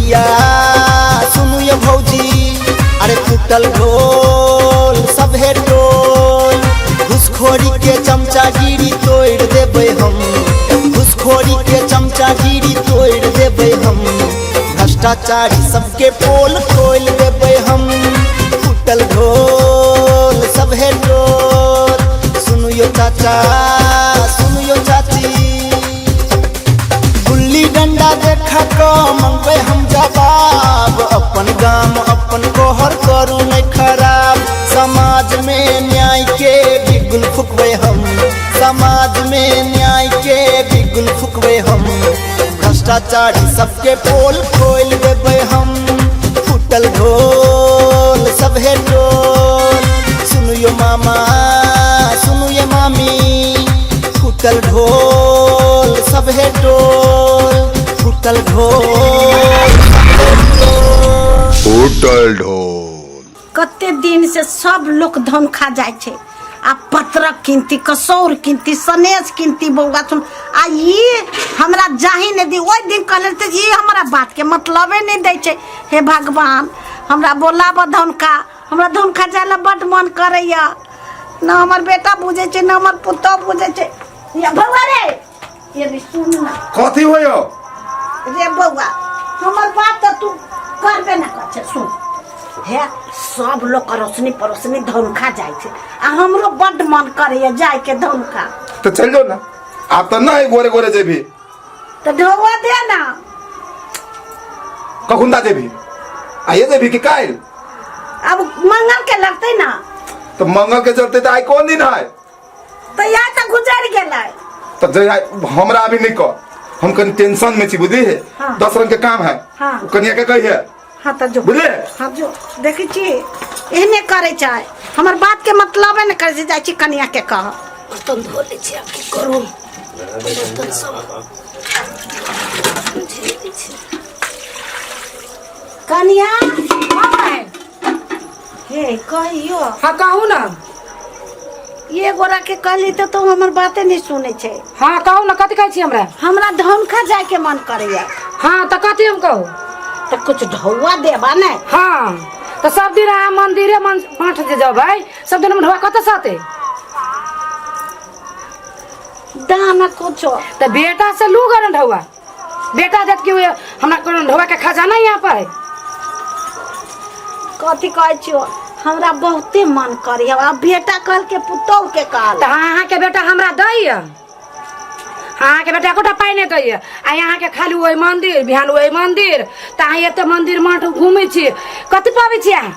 भैया, सुनू ये भौजी, अरे फूटल ढोल सभे टोल। घुसखोरी के चमचागिरी तोड़ देबै हम, घुसखोरी के चमचागिरी तोड़ देबै हम। भ्रष्टाचारी सबके पोल खोल देबै हम। फूटल ढोल सभे टोल। सुनू यो चाचा, सुनू यो चाची, गुल्ली डंडा देखा क मंगबै हम जवाब। अपन गाम अपन कोहर करू नहीं खराब। समाज में न्याय के बिगुल फुकबै हम, समाज में न्याय के बिगुल फुकबै हम। भ्रष्टाचारी सबके पोल खोल देबै हम। फूटल ढोल सभे टोल। सुनू यो मामा, सुनू ये मामी, फूटल ढोल सभे टोल। फूटल ढोल सभे टोल। फूटल ढोल। कते दिन से सब लोग धन खा जाइ छै आ पत्रक कीनती, कसौर कीनती, सनेस कीनती। बौआ सुन, आ ई हमरा जाही नहि दी। ओहि दिन कहले तऽ ई हमरा बातके मतलबे नहि दै छै। हे भगवान, हमरा बोलाबऽ धनखा, हमरा धनखा जाय लए बड्ड मन करैया। न हमर बेटा बुझै छै, न हमर पुतोह बुझै छै। या बौआ रे, ये भी सुन ना। कथी होयो? रे बौआ, हमर बात तऽ तू करबे ना कर छै। सुन हे, सब लोग अड़ोसनी पड़ोसनी धनखा जाइ छै आ हमरो बड्ड मन करैया जायके धनखा। तो चल जाओ ना, आप तो ना गोरे गोरे जेबी। तऽ ढौआ दे ना। कखुन दा जेबी? आइए जेबी कि काल्हि? अब मंगल के लगतै ना। तो मंगल के चलते तो आई कौन दिन है? तऽ यार तऽ गुजर गेलै। तो जे हमरा अभी नहीं कह, हम कनी टेंशन में छी, बुझली है? हाँ। 10 रंग के काम है। हाँ। उ कनिया के कही है। हाँ तऽ जो। बुझले? हाँ जो, देखै छी एहने करै छै, हमर बात के मतलबे ने करै छै। जाइ छी कनिया के कह। बर्तन धो लै छी, आब की करू, बर्तन सब धो लै छी। कनिया। हाँ। हे, कहियो। हाँ, कहू ना। ये गोरा के कहली तऽ तो हमर बाते नहीं सुनै छै। हाँ, कहू ना, कथी कहै छी हमरा? हमरा धनखा जाय के मन करैया। हाँ, तऽ कथी हम कहू? तऽ कुछ ढौआ देबा ने। हाँ, तऽ सब दिन अहाँ मंदिरे मन मठ जे जबै, सब दिन हम ढोआ कतऽ से अतै? दाना कुछो। तऽ बेटा से लू गन ढौआ, बेटा देत कि हमरा कोनो ढोआ के खजाना यहाँ पर है? कथी कहै छियो, हमरा बहुते मन करैया। आ बेटा कहल के पुतोह के कहल। तऽ अहाँके बेटा हमरा दैया? अहाँके बेटा एकोटा पाइ नहि दैया। आ अहाँके खाली ओहि मंदिर, बिहान ओहि मंदिर, तऽ अहाँ एते मंदिर मठ घूमै छी, कथी पाबै छी अहाँ?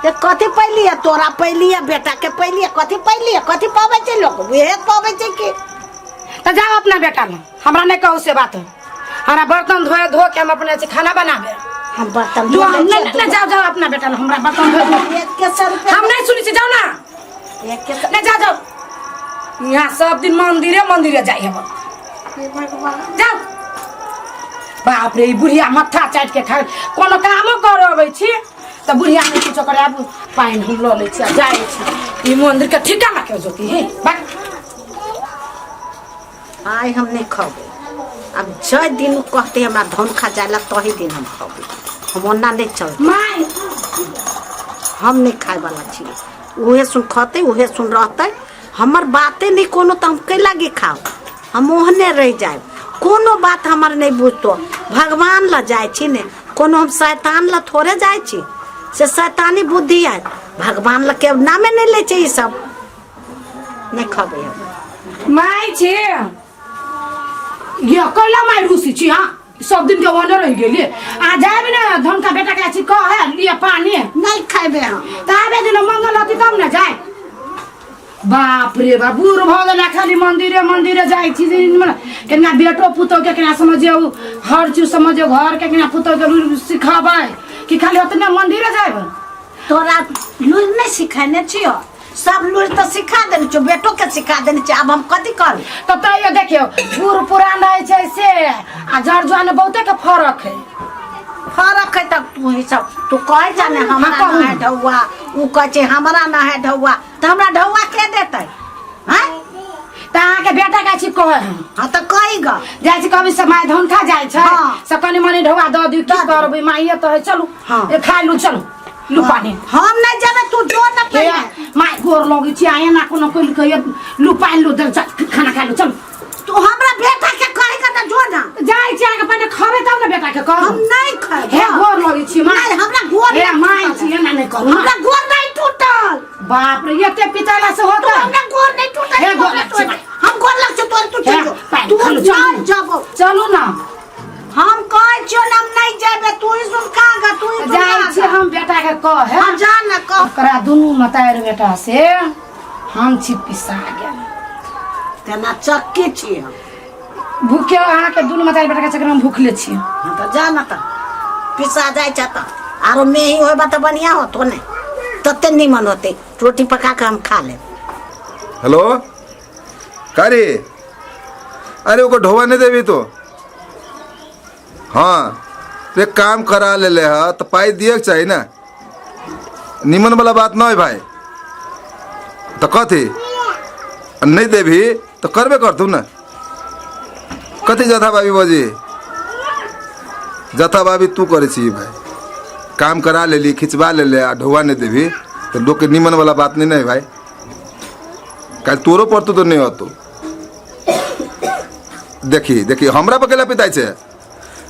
ते कथी पैलिए? तोरा पैलिए, बेटा के पैलिए, कथी पैलिए? कथी पाबै छै लोक? उहे पाबै छै कि? तऽ जाओ अपना बेटा लग, हमरा नहि कहू से बात। हमरा बर्तन धोए धो के हम अपने से खाना बनाबे। हम बर्तन जो धो हम लै नहीं छियै। नहीं, जाओ जाओ अपना बेटा लग, हमरा बर्तन धोए धो। एक के सौ रुपया। हम नहीं सुनै छी, जाओ ना। एक के सौ। नहीं, जाओ जाओ, यहाँ सब दिन मंदिरे मंदिरे जाइ हम। हे भगवान। जाओ। बाप रे, ई बुढ़िया मत्था चाटि के खा, कोनो कामो कर अबै छी तऽ बुढ़िया नहि किछो करे। आबू, पानि हम लऽ लै छी आ जाइ छी। ई मंदिर के ठिकाना के जोती हे बाक। आइ हम नहि खबै। आब जाहि दिन ओ कहतै हमरा धन खा जाय ला, तही दिन हम खबै। हम ओना नहि चल। माय। हम नहि खायवला छी। उहे सुन खतै, उहे सुन रहतै। हमर बाते नहि कोनो तऽ हम कै लागी खाउ? हम ओहने रहि जायब। कोनो बात हमर नहि बुझतो। भगवान लए जाइ छी ने, कोनो हम शैतान लए थोड़े जाइ छी से शैतानी बुद्धि आयत। भगवान लए के नामे नहि लै छै ई सब। नहि खबै हम। माय छी ये, कैला माय रूसी छी? हाँ, सब दिन के ओने रहि गेली। आ जाबे ने धन का बेटा के छी कह है लिए पानी। नहीं खेबे हम। ताबे दिन मंगल होती तब ने जाए। बाप रे बाप, बूढ़ भऽ गेला, खाली मंदिरे मंदिरे जाइ छी। केना बेटो पुतोह के केना समझियौ, हर चीज समझियौ, घर के केना पुतोह के लुरि सिखबै कि खाली ओतने मंदिरे जायब? तोरा लुरि नहीं सिखेने छियो? सब लुरि तऽ सिखा देने छियो, बेटो के सिखा देने छियो। आब हम कथी करू? तऽ तैयो देखियौ, बूढ़ पुरान रहै छै से आ जर जुआन बहुते के फरक है। फरक है तऽ तू ही सब तू कहै छ ने हमरा हाँ, कहू। ना है ढौआ। उ कहै छै हमरा ना है ढौआ, तऽ हमरा ढौआ के देतै? हैं? तऽ अहाँके बेटा के छी कहे हम। हाँ तऽ कही ग। जाइ छी कभी से माय धन खा जाइ छै। हाँ। से कनि मनि ढौआ दऽ दियौ, की करबै, माइए तऽ है। चलू। हाँ। ए, खाय लू, चलू, लू पानी। हम नहीं जेबै, तू जो न हे, पहिले। माय गोर लगै छी, आए ना कोनो कोइ कहियो, लू पानि लू, चल, खाना खा लू, चलू। तू हमरा बेटा के कही के तऽ जो ना। जाइ छी अहाँके, पहिने खबै तब ने बेटा के कहब। हम नहीं खेबै। हे, गोर लगै छी माय। नहीं, हमरा गोर हे नहीं माय टूटल। छी, एना नहि करू ना। हमरा गोर नहीं टूटल। बाप रे, एते पितैला से तू होतै? हमरा गोर नहीं टूटल। हे, गोर लगै छी माय। हम गोर लग छौ तोर, तू हे, चल जो। पानि तू खा लू, चलू। चल जबो। चलू ना। हम कहै छियौ ने, हम नहीं जेबै, तू ही सुन खा ग, तू ही सुन जाइ खा छी ग। हम बेटा के कहे। हाँ, जा ना कह। ओकरा दुनू मतारि बेटा से हम छी पिसा गेल। तेना चक्की छी हम। भूखे अहाँके दुनू मतारि बेटा के चक्कर में भूखले छी। हाँ तऽ जा ना, तऽ पिसा जाइ छ तऽ आरो मेही होबा तऽ बढ़िया होतो ने, तते नीमन होते, रोटी पका के हम खा लेब। हेलो, का रे? अरे ओकर ढोवा नहीं देबी तो? हाँ रे, काम करा ले ले ह तो पाई दिए के चाही ना। निमन वाला बात नहीं भाई। तो कथी नहीं देबी तो करबे करतू ना। कथी जथा बाबी बजी जथा बाबी तू करे छी भाई? काम करा लेली, खिंचवा ले ले आ ढोवा नहीं देबी तो लोग के निमन वाला बात नहीं नहीं भाई। काल्हि तोरो पड़तौ तो नहीं होतो। देखी देखी, हमरा पर केला पिताइ छै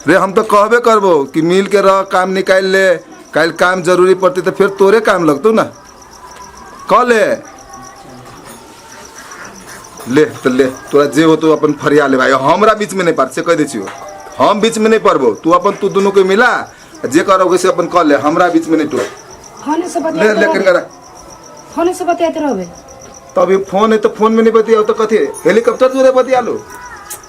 रे? हम तो कहबे करबो कि मिल के रह, काम निकालि ले। काल्हि काम जरूरी पड़तै तऽ फेर तोरे काम लगतौ ना। कह ले, ले तऽ ले, तोरा जे होतो अपन फरिया ले भाई, हमरा बीच में नहीं पार से कह दै छियौ। हम बीच में नहीं पड़बो। तू अपन तू दुनू के मिला, जे करब से अपन कह ले, हमरा बीच में नहीं टोक। फोने से ले बतियाते ले रहबै। करा। फोने से बतियाते रहबै। तब फोन है तो फोन में नहीं बतियाओ तो कथी हेलीकॉप्टर जोरे बतिया लो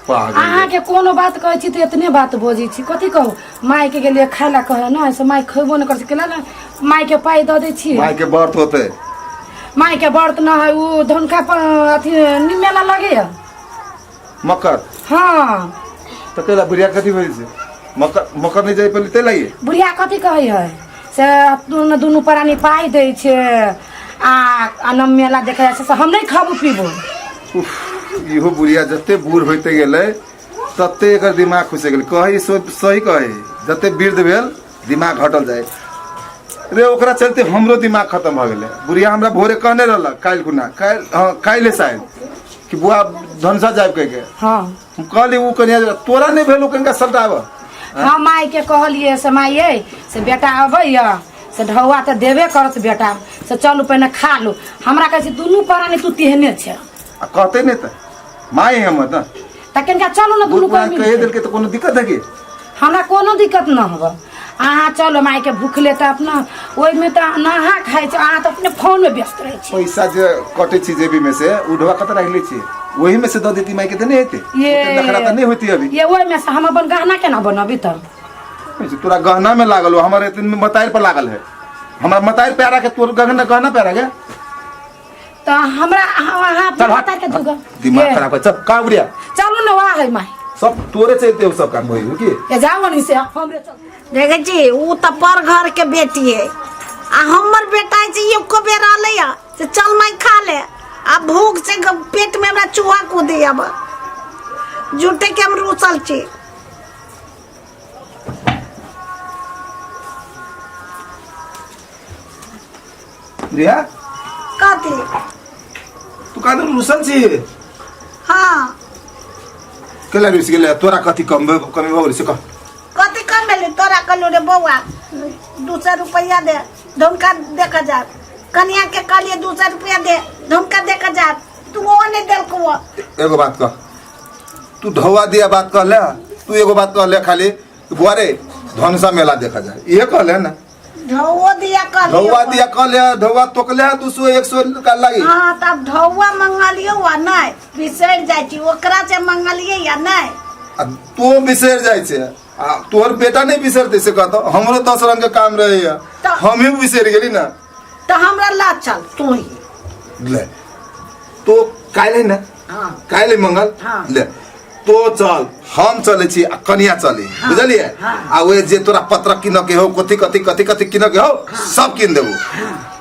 पागल। अहाँके कोनो बात कहै छी तऽ एतने बात बजै छी। कथी कहू, मायके गेलियै खाय लए कहै ने से माय खयबो नहि करै छै। केला ने मायके पाइ दऽ दै छी। माय के व्रत होते। मायके व्रत न है, ओ धनका अथी नि मेला लगैया। मकर? हाँ। तो केला बुढ़िया कथी भेल छै? मकर मकर नहीं जाय पहले ते लागे। बुढ़िया कथी कहै है से दुनू दुनू प्राणी पाइ दै छै आ न मेला देखै जाइ छै से हम नहि खाबू पीबू। उफ, इहो बुढ़िया जते बूढ़ होते गेलै तते एकर दिमाग खुसि गेलै। कहै सो सही कहै, जते वृद्ध भेल दिमाग घटल जाय रे। ओकरा चलते हमरो दिमाग खत्म भऽ गेलै। बुढ़िया हमरा भोरे कहने रहलक काल्हि खुना, काल्हि, हाँ काल्हि शायद, कि बुआ धनसा जायब कहि के। हाँ। हम कहली ओ कनिया तोरा नहीं भेल कनिका सल्टाब। हम मायके कहलियै से माय यै, से बेटा अबैया से ढौआ तऽ देबे करत बेटा, से चलू पहिने खा लू। हमरा कहै छै दुनू प्राणी तू तेहने छै। आ कहते नहीं तऽ माय है हमर ना। तऽ कनिका चलू ने दुनू बूढ़ पुरान कोइ कहि मिलके। देलकै तऽ कोनो दिक्कत है की? हमरा कोनो दिक्कत न होबऽ, अहाँ चलू। मायके भूखले तऽ अपना ओहिमे तऽ नहा खाइ छै, अहाँ तऽ अपने फोनमे व्यस्त रहै छी। पैसा जे कटे छी जेबी में से उ ढोआ कतऽ राखि लै छी, ओही में से दऽ देती माय के तऽ नहि हेतै? ये ओते नखरा तऽ नहि होती अभी। ये ओहिमे से हम अपन गहना केना बनबी तऽ? तोरा गहना में लागल हो, हमर एतन मताइर पर लागल है। हमरा मताइर प्यारा के तोर गहना गहना प्यारा के तऽ हमरा अहाँ चल हट। बता के दूगा। दिमाग खराब है चल का बुढ़िया। चलू ने, वाह है माय। सब तोरे चलते हो सब काम होई हो की? ये जाओ नहीं से हमरे चल। देखै छी, उ तऽ पर घर के बेटी है आ हमर बेटा छै एको बेर अलै है से चल माय खा ले। आ भूख से पेट में हमरा चूहा कूदे। अब झूठे के हम रूसल छी। रिया। कथी? तू का रुसल छी? हाँ। केला रुस गेलै? तोरा कथी कम कमी भऽ गेलै से कह। कथी कम भेलै? तोरा कहलू रे बौआ 200 रुपैआ दे, धुनका देख जा। कनिया के कहलिए 200 रुपैआ दे, धुनका देख जा, तू वो नहीं देलको। एगो बात कह, तू ढौआ दिया बात कहले, तू एगो बात कहले खाली, बुआ रे धनुषा मेला देखा जाए, इहे कहले ना? ढौओ दिया कहलियो। ढौआ दिया कहले, ढौआ तोकले 200 100 का लागी। हाँ, तब ढौआ मंगलियो वा नहीं, बिसरि जाइ छी ओकरा से मंगलिए या नहीं? आ तू बिसरि जाइ छै आ तोहर बेटा नहीं बिसरतै से कहतो? हमरो 10 रंग के काम रहैया, हमही बिसरि गेली ना। तऽ हमरा ला चल तू ही। ले तो काल्हि ने। हाँ। काल्हि मंगल। हाँ। ले तो चल, हम चलै छी आ कनिया चली। हाँ। बुझलियै? हाँ। आ ओए जे तोरा पत्र किन के हो, कथी कथी कथी कथी किन के हो, सब किन देबू।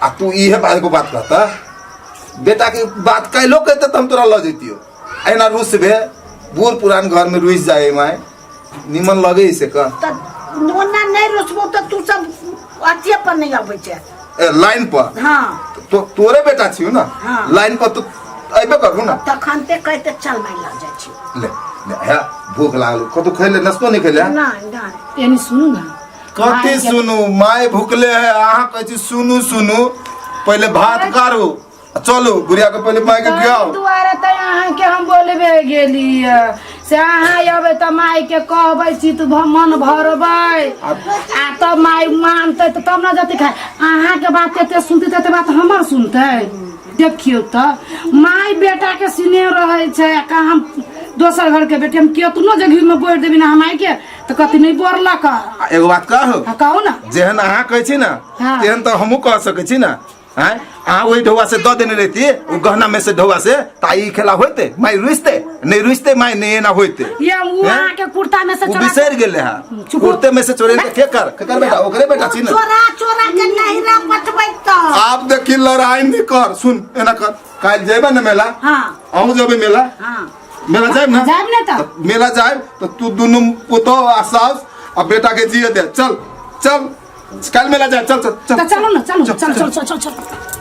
आ तू इहे बात एगो बात कहता, बेटा के बात काल्हिो कहते तऽ हम तोरा लऽ जैतियो। एना रुसबे बूढ़ पुरान घर में रुस जाए माय निमन लगे से का तऽ ओना नहि रुसबो तऽ तू सब अथिये पर नहि अबै छै ए, लाइन पर हाँ तो तोरे बेटा छियौ ना हाँ। लाइन पर तो अयबे करबू ना तखन ते कहते चल माइ लऽ जाइ छी ले ले हे भूख लागल कतौ खैले नाश्तो नहीं खैले नहि नहि एनी सुनू ना कथी सुनू माय भूखले है अहाँ कहै छी सुनू सुनू पहिले भात कारू आ चलू बुढ़िया के पहिले माय के ताहि खियाओ दुआरे तऽ अहाँके हम बोलबे गेलियै से अहाँ अयबै तऽ मायके कहबै चित मन भरबै आ तब माय मानतै तऽ तब ने जते खाय अहाँके बात एते सुनतै तते बात हमर सुनतै देखियौ तऽ माय बेटाके स्नेह रहै छै आ कहाँ हम दोसर घरके बेटी हम केतनो जे घीमे बोरि देबै ने हम मायके तऽ कथी नहि बोरलक आ एगो बात कहू आ कहू ने जेहन अहाँ कहै छी ने हाँ। तेहन तऽ हमहूँ कह सकै छी ने आँय अहाँ ओहि ढौआ से दऽ देने रहिती ओ गहना में से ढौआ से तऽ ई खेला होइते माय रुसते नहीं रुसते माय नहीं एना होइते ये उ हैं? अहाँके कुर्ता में से ओ चोरा बिसरि गेलै हँ चुप। कुर्ते में से चोरे के कर के कर बेटा ओकरे बेटा छी ने चोरा चोरा के नहिरा पठबै तऽ आब देखी लड़ाई नहीं कर सुन एना कर काल्हि जेबे ने मेला हाँ। अहूँ जेबै मेला हाँ मेला जायब ना जायब ने तऽ। मेला जायब तऽ तू दुनू पुतोह आ सास आ बेटा के जिए दे चल चल काल्हि मेला जायब चल चल तऽ चलू ने चलू चल चल चल चल चल